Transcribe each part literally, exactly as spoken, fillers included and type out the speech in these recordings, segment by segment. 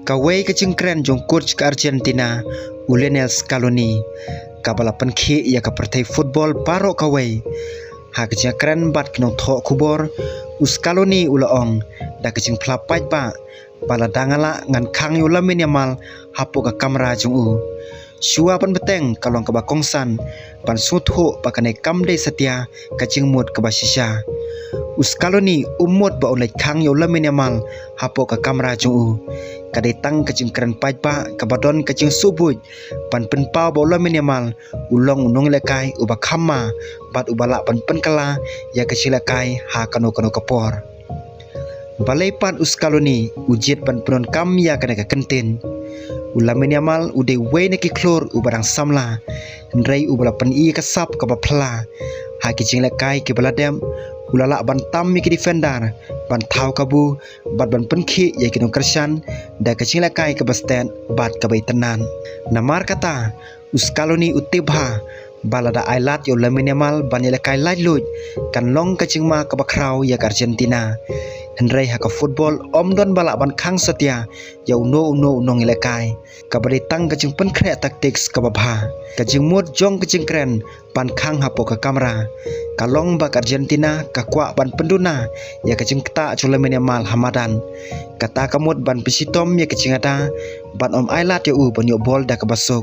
Kawei ka jingkren jong coach ka Argentina, u Lionel Scaloni, kaba la pynkhih ïa ka pyrthei football baroh kawei. Ha ka jingkren bad ki nongthoh khubor, u Scaloni u la ong da ka jingphla paidbah ba lada nga lah ngan khang ïa u Lamine Yamal hapoh ka kamra jong u. Shuwa ban bteng ka long kaba kongsan ban sngewthuh ba kane kam dei satia ka jingmut kaba shisha. U Scaloni um mut ba u leit khang ïa u Lamine Yamal hapoh ka kamra jong u. Ka dei tang ka jingkren paidbah kaba don ka jingsngewbuit ban pynpaw ba u Lamine Yamal u long u nongïalehkai uba kham ma bad uba lah ban pynkylla ïa ka jingïalehkai ha kano kano ka por. Balei pat u Scaloni u jied ban pyndonkam ïa kane ka kyntien? U Lamine Yamal u dei uwei na ki khlur uba dang samla, hynrei uba la pyni ka sap kaba phylla. Ha ki jingïalehkai kiba la dep, u la lah ban tam ïa ki defender, ban thaw kabu bad ban pynkhih ïa ki nongkyrshan da ka jingïalehkai kaba stet bad kaba itynnad. Namar kata, u Scaloni u tip bha ba lada ai lad ïa u Lamine Yamal ban ïalehkai laitluid, kan long ka jingma kaba khraw ïa ka Argentina. Hynrei ha ka football ym don ba lah ban khang satia ïa uno uno u nongïalehkai. Kaba dei tang ka jingpynkhreh tactics kaba bha. Ka jingmut jong ka jingkren ban khang hapoh ka kamra ka long ba ka Argentina ka kwah ban pynduna ïa ka jingktah jong u Lamine Yamal ha madan. Kata ka mut ban pynshitom ïa ka jingada, ban ym ai lad ïa u ban ïoh bol da kaba suk,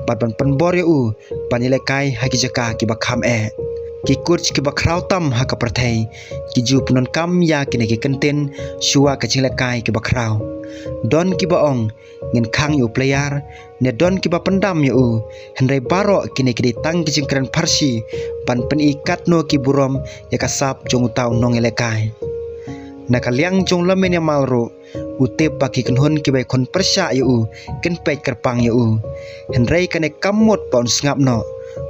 bad ban pynbor ïa u ban ïalehkai ha ki jaka kiba kham eh. Ki coach kiba khraw tam ha ka pyrthei ki ju pyndonkam ïa kine ki kyntien shuwa ka jingïalehkai kiba khraw. Don kiba ong ngin khang ïa u player, ne don kiba pyndam ïa u, hynrei baroh kine ki dei tang ki jingkren pharshi ban pyni katno ki burom ïa ka sap jong uta u nongïalehkai. Na ka liang jong u Lamine Yamal ruh, u tip ba ki kynhun kiba ïakhun pyrshah ïa u kin peit kyrpang ïa u. Hynrei kane kam mut ba un sngap noh.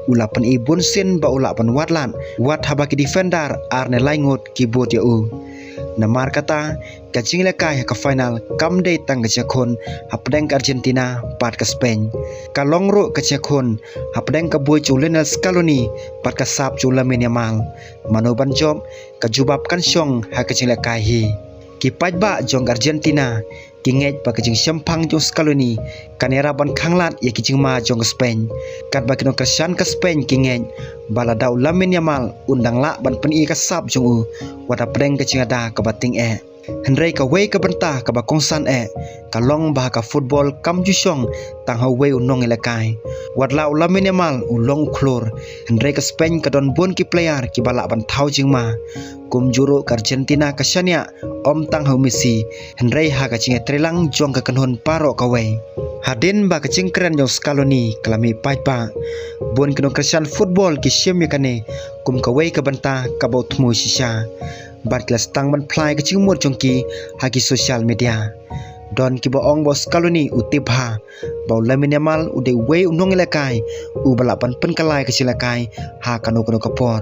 U la pyni bunsien ba u lah ban wad lad wat haba ki defender ar ne lai ngut ki bud ïa u. Namar kata, ka jingïalehkai ha ka final kam dei tang ka jingïakhun hapdeng ka Argentina bad ka Spain. Ka long ruh ka jingïakhun hapdeng ka buit jong u Lionel Scaloni bad ka sap jong u Lamine Yamal. Mano ban jop, ka jubab kan shong ha ka jingïalehkai hi. Ki paidbah jong ka Argentina ki ngeit ba ka jingshemphang jong u Scaloni kan ïarap ban khanglad ïa ki jingma jong ka Spain. Katba ki nongkyrshan ka Spain ki ngeit ba lada u Lamine Yamal un dang lah ban pyni ka sap jong u, wat hapdeng ka jingada kaba tyngeh. Hynrei kawei ka bynta kaba kongsan eh ka long ba ha ka football kam ju shong tang ha uwei u nongïalehkai. Wat la u Lamine Yamal u long u khlur, hynrei ka Spain ka don bun ki player kiba lah ban thaw jingma. Kumjuh ruh ka Argentina ka shaniah ym tang ha u Messi, hynrei ha ka jingïatreilang jong ka kynhun baroh kawei. Hadien ba ka jingkren jong u Scaloni ka la mih paidbah, bun ki nongkyrshan football ki shim ïa kane kum kawei ka bynta kaba u thmu shisha. Bad ki la sdang ban phla ïa ka jingmut jong ki ha ki social media. Don kiba ong ba u Scaloni u tip bha ba u Lamine Yamal u dei uwei u nongïalehkai uba lah ban pynkylla ïa ka jingïalehkai ha kano kano ka por.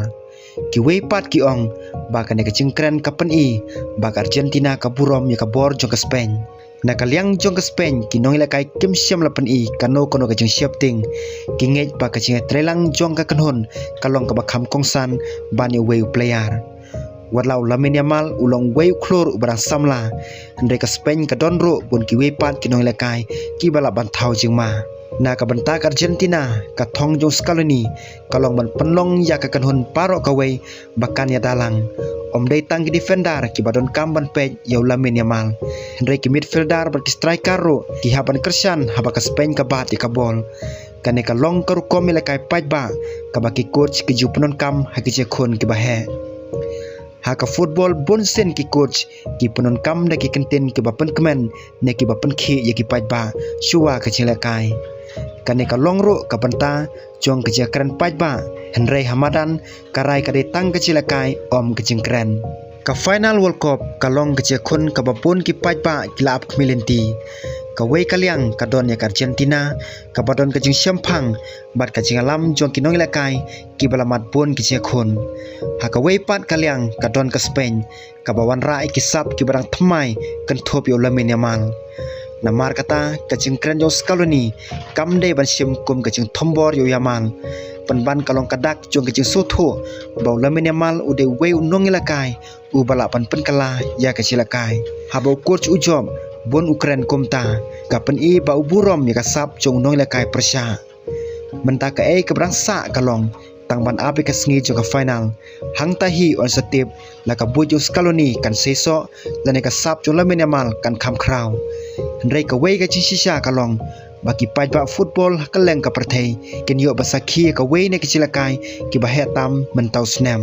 Kiwei pat ki ong ba kane ka jingkren ka pyni ba ka Argentina ka burom ïa ka bor jong ka Spain. Na ka liang jong ka Spain, ki nongïalehkai kim shym la pyni kano kano ka jingsheptieng. Ki ngeit ba ka jingïatreilang jong ka kynhun ka long kaba kham kongsan ban ïa uwei u player. Wat la u Lamine Yamal u long uwei u khlur uba dang samla, hynrei ka Spain ka don ruh bun kiwei pat ki nongïalehkai kiba lah ban thaw jingma. Na ka bynta ka Argentina, ka thong jong u Scaloni ka long ban pynlong ïa ka kynhun baroh kawei ba kan ïada lang. Ym dei tang ki defender kiba donkam ban peit ïa u Lamine Yamal, hynrei ki midfielder bad ki striker ruh ki hap ban kyrshan haba ka Spain ka bat ïa ka bol. Kane ka long ka rukom ïalehkai paidbah kaba ki coach ki ju pyndonkam ha ki jingïakhun kiba heh. Ha ka football, bunsien ki coach ki pyndonkam da ki kyntien kiba pynkmen ne kiba pynkhih ïa ki paidbah shuwa ka jingïalehkai. Kane ka long ruh ka bynta jong ka jingkren paidbah, hynrei ha madan ka rai ka dei tang ka jingïalehkai, ym ka jingkren. Ka final World Cup ka long ka jingïakhun kaba bun ki paidbah ki la ap khmih lynti. Kawei ka liang ka don ïa ka Argentina kaba don ka jingshemphang bad ka jingïalam jong ki nongïalehkai kiba la mad bun ki jingïakhun. Ha kawei pat ka liang ka don ka Spain kaba wanrah ïa ki sap kiba dang thymmai kynthup ïa u Lamine Yamal. Namar kata, ka jingkren jong u Scaloni kam dei ban shim kum ka jingthombor ïa u Yamal, pynban ka long ka dak jong ka jingsngewthuh ba u Lamine Yamal u dei uwei u nongïalehkai uba lah ban pynkylla ïa ka jingïalehkai. Haba u coach u jop, Bun u kren kumta, ka pyni ba u burom ïa ka sap jong u nongïalehkai pyrshah. Mynta kaei kaba dang sah ka long tang ban ap ïa ka sngi jong ka final. Hangta hi yn sa tip la ka buit jong Scaloni kan seisoh lane ka sap jong Lamine Yamal kan kham khraw. Hynrei kawei ka jingshisha ka long ba ki paidbah football ha kylleng ka pyrthei kin ïoh ban sakhi ïa kawei na ki jingïalehkai kiba heh tam mynta u snem.